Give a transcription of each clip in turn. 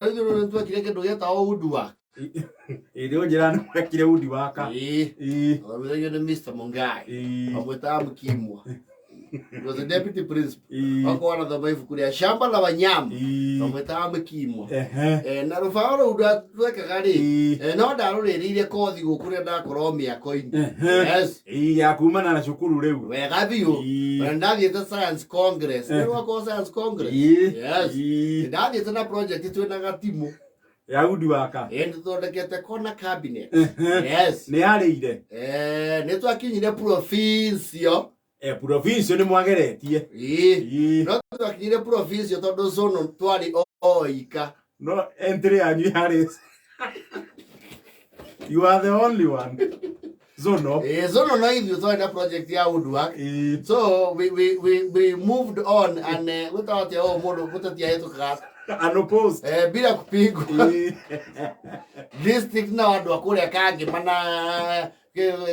Ithuĩ nĩ twekire kĩndũ gĩtagwo woodwork. Ĩ nĩ ũnjĩra nĩ mwekire undi waka. Ĩĩ. Ĩ. Athomithagio nĩ Mr. Mungai. Ĩ. Amwĩtaga Mkimwa. He was the deputy principal. Ĩ. Okorwo anathoma ibuku rĩa Shamba la Wanyama. Ĩ. Amwĩtaga Mkimwa. Ehe. Eh, na rũbaũ rũu twekaga rĩ Ĩ. eh, no ndarũrĩrĩire kothi gũkũ rĩrĩa ndakorwo mĩako-inĩ. Ehe. Yes. Ĩ ya kumana na cukuru rĩu. Wega biũ. Ĩ. Ona ndathiĩte Science Congress. Eh. Nĩ wakorwo Science Congress? Ĩ. Yes. Ĩ. Ndathiĩte na project twĩna gatimũ. Ya undi waka. Ĩ nĩtũthondekete corner cabinet. Ehe. Yes. Nĩ yarĩire. Eh, nĩ twakinyire provincial. Eh, provincial nĩ mwageretie. Ĩ. Ĩ. No twakinyire provincial tondũ zone twarĩ oika. No entry yanyu yarĩ. You are the only one. Zono. Eh, zone no ithuĩ twarĩ na project ya woodwork. Ĩ. So we moved on and gwĩtaga atĩa ũũ mũndũ mũteti ahĩtũkaga Unopposed. eh, bila kupigwa Ĩ. district na andũ a kũrĩa kangĩma na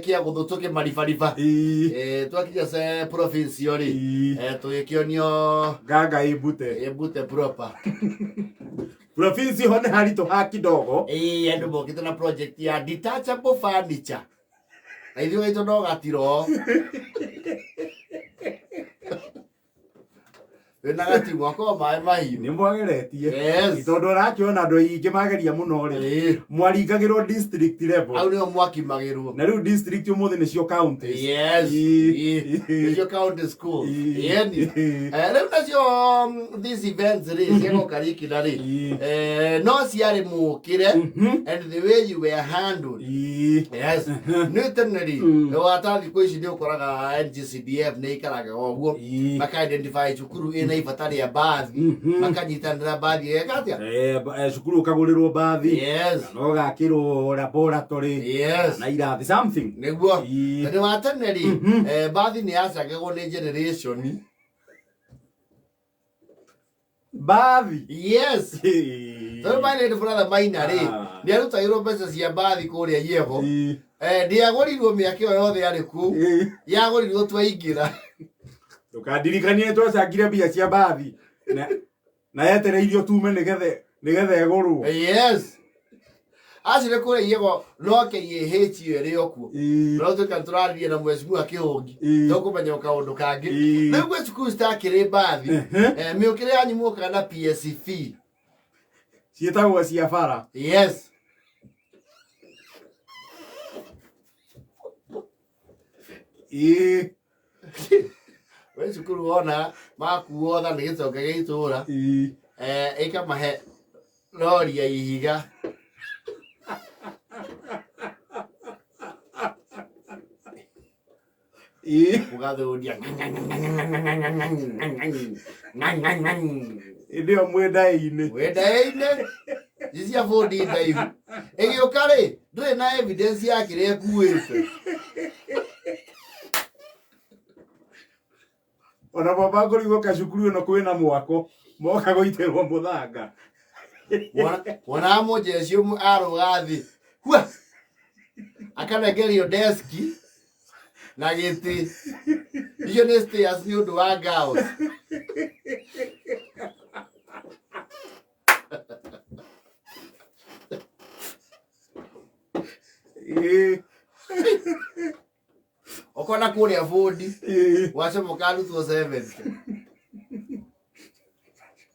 kĩa gũthũ tũkĩmaribariba. Ĩ. Eh, twakinya se provincial rĩ Ĩ. eh, tũgĩkĩonio Ganga ĩmbute. ĩmbute proper. Province ho nĩ haritũ ha kidogo. Ĩĩ, andũ mokĩte na project ya detachable furniture na ithuĩ gaitũ no gatiro wĩna gatimũ akorwo maĩ mahiũ. Nĩ mwageretie. Yes. Tondũ ũrakĩona andũ aingĩ mageria mũno rĩ. Ĩĩ. Mwaringagĩrwo district level. Hau nĩho mwakimagĩrwo. Na rĩu district ũmũthĩ nĩcio counties. Yes. Ĩĩ. Ĩĩ. Nĩcio county schools. Ĩĩ. Yeni. Ĩĩ. Eh, rĩu nacio these events rĩ cia gũkarikina rĩ Ĩĩ. eh, no ciarĩ mũkĩre and the way you were handled. Ĩĩ. Yes. Nĩ tene rĩ wata thikũ ici nĩ ũkoraga NGCDF nĩ ikaraga ũguo Ĩĩ. maka identify cukuru ĩna ibata rĩa mbathi makanyitanĩra mbathi ĩgeka atĩa. Eh, cukuru ũkagũrĩrwo mbathi. Yes. Na ũgakĩrwo laboratory. Yes. Na irathi something. Nĩguo. Ĩĩ. Tondũ wa tene rĩ eh, mbathi nĩ yacangagwo nĩ generation. Mbathi. Yes. Ĩĩ. Tondũ my late brother Maina rĩ Ah. nĩ arutagĩrwo mbeca cia mbathi kũrĩa Yebo. Ĩĩ. Eh, ndĩagũrirwo mĩaka ĩyo yothe yarĩ kũu. Ĩĩ. Yagũrirwo twaingĩra. Ndũkandirikanie twacangire mbia cia mbathi na na yetereirio tume nĩgetha nĩgetha ĩgũrwo. Yes. Acire kũrĩa Yebo no KAH ĩyo ĩrĩ o kuo. Ĩĩ. No tuĩka tũraririe na mheshimiwa Kĩhũngi. Ĩĩ. Tũkũmenya o kaũndũ kangĩ. Ĩĩ. Rĩu gwĩ cukuru citakĩrĩ mbathi. Ehe. Eh, mĩũkĩre yanyu mũkaga na PSV. Ciĩtagwo cia bara. Yes. Ĩĩ. We cukuru wona makuo tha nĩ gĩtonga gĩa itũra. Ĩĩ. Eh, ĩkamahe rori ya ihiga. Ĩĩ. Mũgathũndia. Ĩndĩ ĩyo mwĩ ndaĩ-inĩ. Wendainĩ ici cia bũndi ndaihu ĩgĩũka rĩ ndũrĩ na evidence ya kĩrĩa ĩkuĩte. Ona baba ngũrigwo kacukuru ĩno kwĩna mwako moka gũitĩrwo mũthanga. Wonaga mũnjeci ũmwe arũga thĩ hua akanengerio deski na gĩtĩ icio nĩ stairs nĩ ũndũ wa girls. Ĩĩ. Ũkona kũrĩa bũndi Ĩĩ. wacomoka arutwo 70.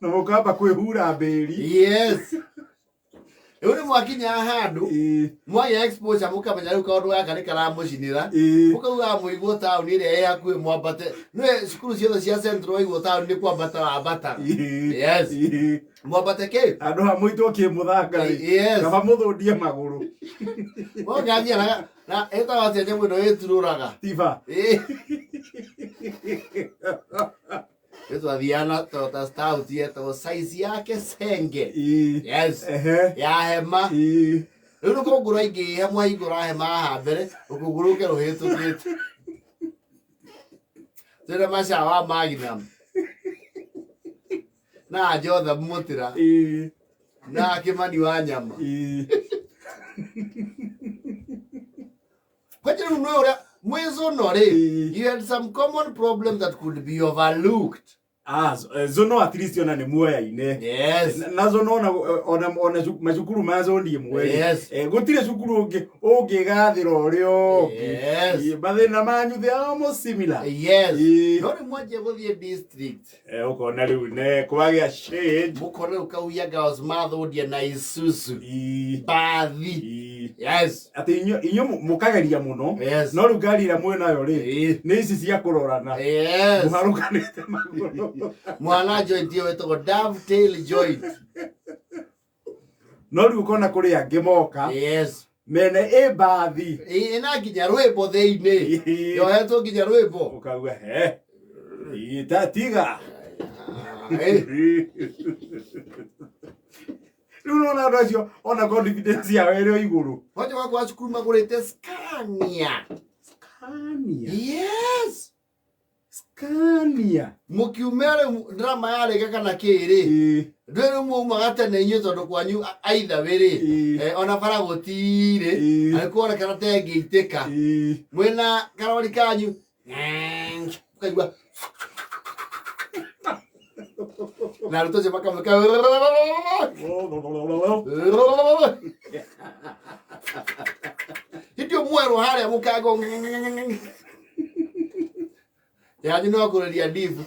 Na mũkamba kwĩhura mbĩri. Yes. Rĩu nĩ mwakinya handũ Ĩĩ. mwagĩa exposure mũkamenya rĩu kaũndũ gaka nĩ karamũcinĩra. Ĩĩ. Mũkauga mũiguo taũni ĩrĩa ĩ hakuhĩ mwambate. Nĩwe cukuru ciothe cia central waiguo taũni nĩ kwambata wambataga. Ĩĩ. Yes. Ĩĩ. Mwambate kĩ? Handũ ha mũitwo kĩmũthanga rĩ. Yes. Kaba mũthũndie magũrũ. Mũgathiĩ na na ĩtagwo atĩa nyamũ ĩno ĩturũraga? Tiba. Ĩĩ. Nĩ twathiaga na Toyota Stout yetagwo size yake senge. Ĩĩ. Yes. Ehe. Ya hema. Ĩĩ. Rĩu rũkũngũ rwaingĩha mwahingũra hema haha mbere rũkũngũ rũke rũhĩtũkĩte. Twĩna maca wa Magnum. Na Jotha Mũtĩra. Ĩĩ. Na Kĩmani wa nyama. Ĩĩ. Kwanja rĩu nĩ ũrĩa mwĩzũno rĩ Ĩĩ. you had some common problem that could be overlooked. Ah, zono at least ona nĩ muoyaine. Yes. Na zono ona ona ona macukuru ma zoni ĩmwe rĩ, Yes. Gũtirĩ cukuru ũngĩ ũngĩgathĩra ũrĩa ũngĩ. Yes. Mathĩna manyu they are almost similar. Yes. Ĩĩ. No rĩu mwanjia gũthiĩ district. Ũkona rĩu ne kwagĩa shade. Mũkona rĩu Kauya Girls mathũndia na Isuzu. Ĩĩ. Mbathi. Ĩĩ. Yes. Atĩ inyuĩ mũkageria mũno. Yes. No rĩu ngari ĩrĩa mwĩnayo rĩ, Ĩĩ. nĩ ici cia kũrorana. Yes. Mũharũkanĩte magũrũ. Mwana joint ĩyo ĩtagwo dovetail joint. No rĩu ũkona kũrĩ angĩ moka Yes. mene ĩ mbathi. Ĩĩ, ĩna nginya rwĩmbo thĩinĩ. Ĩĩ. Yohetwo nginya rwĩmbo. Ũkauga he. Ĩĩ, ta tiga. Ĩĩ. Rĩu nona andũ acio ona confidence yao ĩrĩ o igũrũ. Wanja wakwa wa cukuru magũrĩte Scania. Scania. Yes. Scania. Mũkiumia rĩu drama yarĩka kana kĩ rĩ, Ĩĩ. ndũĩ rĩu mwaumaga tene inyuĩ tondũ kwanyu either way rĩ, Ĩĩ. ona bara gũtirĩ, Ĩĩ. na nĩkuonekana ta ĩngĩitĩka. Ĩĩ. Mwĩna karori kanyu, ũkaigua na arutwo acio makamwĩka hĩndĩ ĩyo mwerwo harĩa mũkango yanyu no kũrĩria ndibu.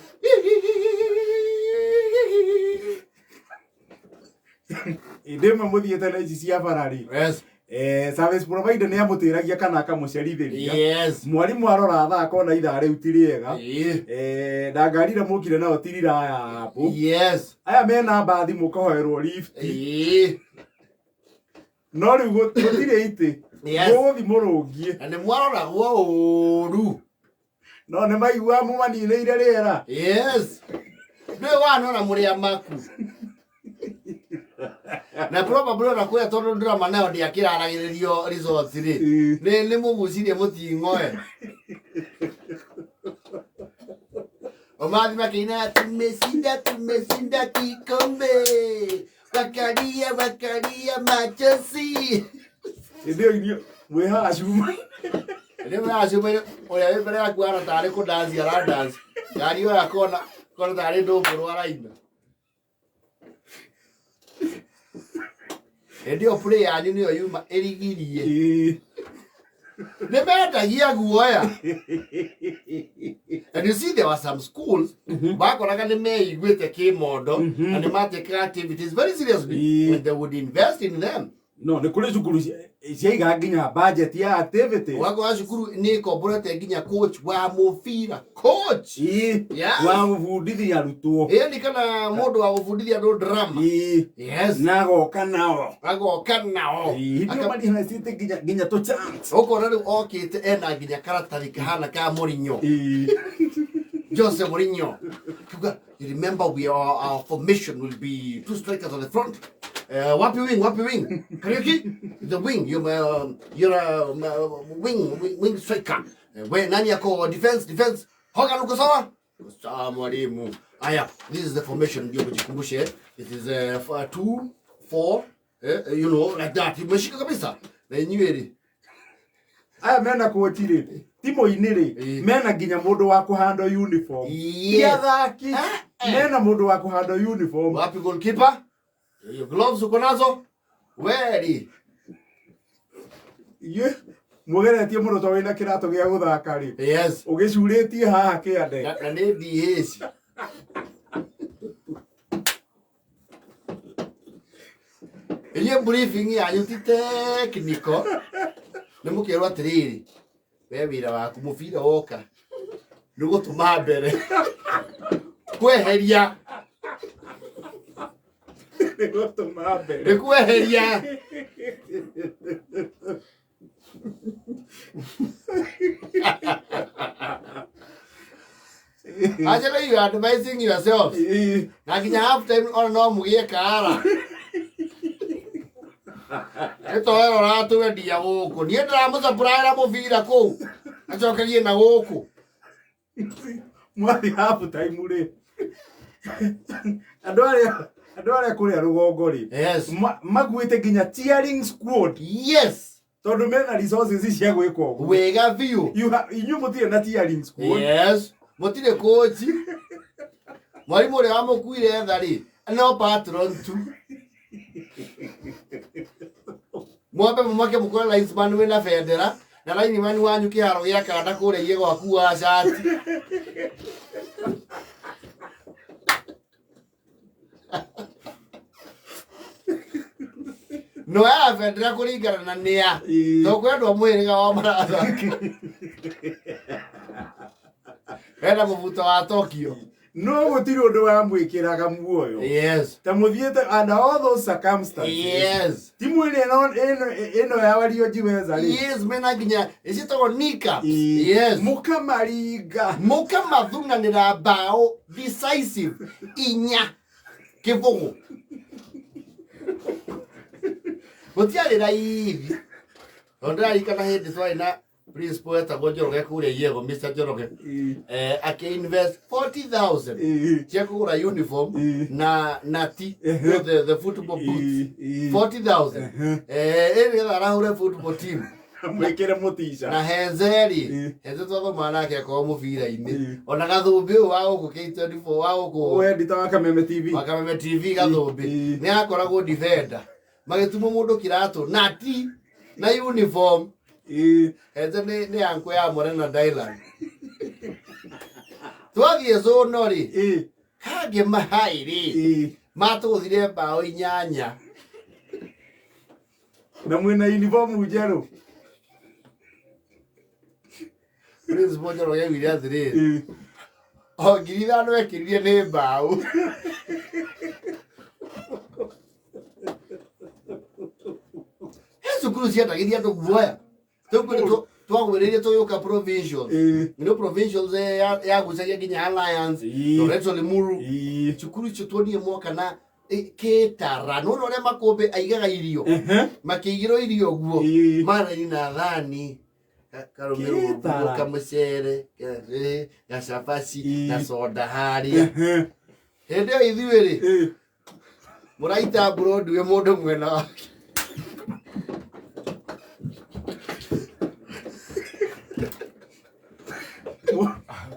Hĩndĩ ĩmwe mũthiĩte na ici cia bara rĩ, Yes. Service provider nĩ amũtĩragia kana akamũcerithĩria. Yes. Mwarimũ arora thaa akona ithaa rĩu ti rĩega. Ĩĩ. Na ngari ĩrĩa mũkire nayo ti reliable. Yes. Aya mena mbathi mũkahoerwo lift. Ĩĩ. No rĩu gũtirĩ itĩ. Yes. Mũgũthiĩ mũrũngiĩ. Na nĩ mwaroragwo ũru. No nĩ maiguaga mũmaninĩire rĩera. Yes. Ndũĩ wanona mũrĩa maku. Na probably ona kũrĩa tondũ drama nayo ndĩakĩraragĩrĩrio results rĩ. Ĩĩ. Nĩ mũgucirie mũting'oe. Omathi makĩina tumeshinda tumeshinda kikombe. Wakalia wakalia machozi. Hĩndĩ ĩyo inyuĩ mwĩ haha cuma. Rĩu acio ũrĩa wĩ mbere yaku ahana tarĩ kũdanci aradanci. Ngari ĩyo akona kona tarĩ ndũngũrũ araina. Hĩndĩ ĩyo play yanyu nĩyo yuma ĩrigirie. Ĩĩ. Nĩ mendagia guoya. And you see there were some schools bakoraga nĩ meiguĩte kĩmondo na nĩ matekaga activities very seriously Ĩĩ. and they would invest in them. No nĩ kũrĩ cukuru ciaiga nginya budget ya activities. Ũgakora cukuru nĩ ĩkomborete nginya coach wa mũbira. Coach! Ĩĩ. Yes. Wa gũbundithia arutwo. Ĩĩ nĩ kana mũndũ wa gũbundithia andũ drama. Ĩĩ. Yes. Na agoka nao. Agoka nao. Ĩĩ. Hĩndĩ ĩyo marihacĩte nginya tũ chance. Ũkona rĩu okĩte ena nginya karatathi kahana ka Mourinho. Ĩĩ. Jose Mourinho. Kiuga, you remember we are, our formation will be two strikers on the front. Wapi wing, wapi wing. Kariuki, the wing, you're a wing striker. We nani yako defense, defense. Hogan uko sawa? Uko sawa mwalimu. Aya, this is the formation ndio mjikumbushe. It is 2 4 you know like that. Umeshika kabisa. Na yenyewe rĩ. Aya mena koti rĩ, timũ-inĩ rĩ, Ĩĩ. mena nginya mũndũ wa kũhandwo uniform. Ti Yes. athaki, Eh. mena mũndũ wa kũhandwo uniform. Wapi goalkeeper? Hiyo gloves uko nazo? Weri. Inyuĩ mũgeretie mũno to wĩna kĩratũ gĩa gũthaka rĩ, Yes. ũgĩcurĩtie haha kĩande. Na nĩ DH. Inyuĩ briefing yanyu ti technical. Nĩ mũkerwo atĩrĩrĩ, we wĩra waku mũbira woka nĩ gũtũma mbere kweheria Nĩ gũtũma mbere. nĩ kweheria. Actually you are advising yourself. Ĩĩ. Na nginya half time ona no mũgĩe kara. Nĩ toero ũratwendia gũkũ. Niĩ ndĩramũcapuraĩra mũbira kũu. Acokerie na gũkũ. Mwathiĩ half time rĩ, andũ arĩa kũrĩa rũgongo rĩ, Yes. makuĩte nginya cheering squad Yes. tondũ mena resources cia gwĩka ũguo. Wega biũ. Inyuĩ mũtirĩ na cheering squad. Yes. Mũtirĩ coach. Mwarimu ũrĩa wamũkuire etha rĩ no patron tu. Mwambe mũmake mũkore linesman wĩna bendera na lineman wanyu kĩharo gĩa kanda kũrĩa iye gwaku wa cati. Noyaga bendera kũringana na nĩa. Ĩĩ. To kwĩ andũ a mũhĩrĩga wa marathaka. Hena mũbuto wa Tokyo. No gũtirĩ ũndũ wamwĩkĩraga muoyo. Yes. Ta mũthiĩte under all those circumstances. Yes. Timu ĩrĩa ĩno ya waliojiweza rĩ. Yes, mena nginya icitagwo kneecaps. Ĩĩ. Yes. Mũkamaringa. Mũkamathunanĩra mbaũ decisive inya kĩbũgũ. Gũtiarĩ raithi. Tondũ ndĩraririkana hĩndĩ twarĩ na principal etagwo Njoroge kũrĩa Iego, Mr. Njoroge. Ĩĩ. Akĩ-invest 40,000 Ĩĩ. cia kũgũra uniform Ĩĩ. na ti Ehe. the football boots. Ĩĩ. Ĩĩ. 40,000. Ehe. Ĩrĩ arahũre football team. Mwĩkĩre mũtica. Na Henzeri, Ĩĩ. Henze twathomaga nake akorwo mũbira-inĩ. Ĩĩ. Ona Gathũmbĩ ũyũ wa gũkũ K24 wa gũkũ Wendi ta wa Kameme TV. wa Kameme TV Gathũmbĩ Ĩĩ. nĩ akoragwo defender. Magĩtumwo mũndũ kĩratũ na ti na uniform. Ĩĩ. Henze nĩ anko ya Morena Dylan. Twathiĩ zũno rĩ, Ĩĩ. kangĩ mahai rĩ, Ĩĩ. matũgũthire mbaũ 8. Na mwĩna uniform njerũ. Principal Njoroge augire atĩrĩrĩ, Ĩĩ. o 5,000 ekĩrire nĩ mbaũ. He cukuru ciendagĩria andũ guoya. Rĩu kwĩ twagwĩrĩire tũgĩũka provincials. Ĩĩ. You know provincials yagucagia nginya Alliance, Ĩĩ. Lorenzo Limuru. Ĩĩ. Cukuru icio tuonire mwaka na kĩtara. Nĩ ũrĩa makũmbĩ aigaga irio. Ehe. Makĩigĩrwo irio ũguo. Ĩĩ. Maraini na thani karũmĩrwo Kĩtara. kamũcere gacabaci Ĩĩ. na soda harĩa. Ehe. Hĩndĩ ĩyo ithuĩ rĩ Ĩĩ. mũraita Broadway mũndũ mwena wake.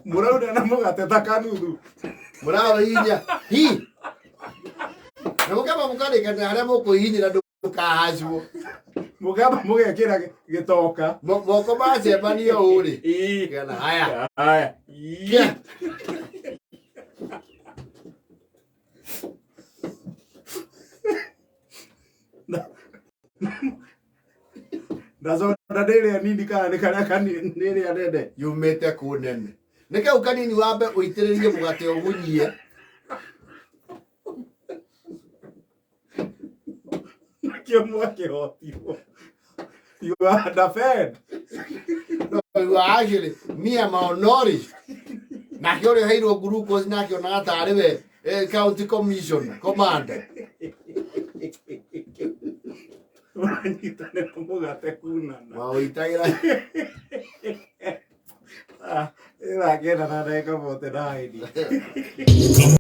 Mũrauna na mũgate ta kanuthu. Mũrahihinya hi na mũkamba mũkarĩkanĩra harĩa mũkũhihinyĩra ndũkahacwo. Mũkamba mũgekĩra gĩtoka. Moko macemania ũũ rĩ Ĩĩ. kĩana haya Haya. Kĩa. Na soda nĩ ĩrĩa nini kana nĩ karĩa kanini nĩ ĩrĩa nene. Yumĩte kũ nene. Nĩ kau kanini wambe ũitĩrĩrie mũgate ũgunyie. Nakĩo mwakĩhotirwo. You are underfed. No, you are actually me am malnourished. Nake ũrĩa ũheirwo glucose nake onaga tarĩ we county commissioner commander. Ũranyitanĩra mũgate kunana. Maũitagĩra Ah, ĩrakena na ndagĩka 49.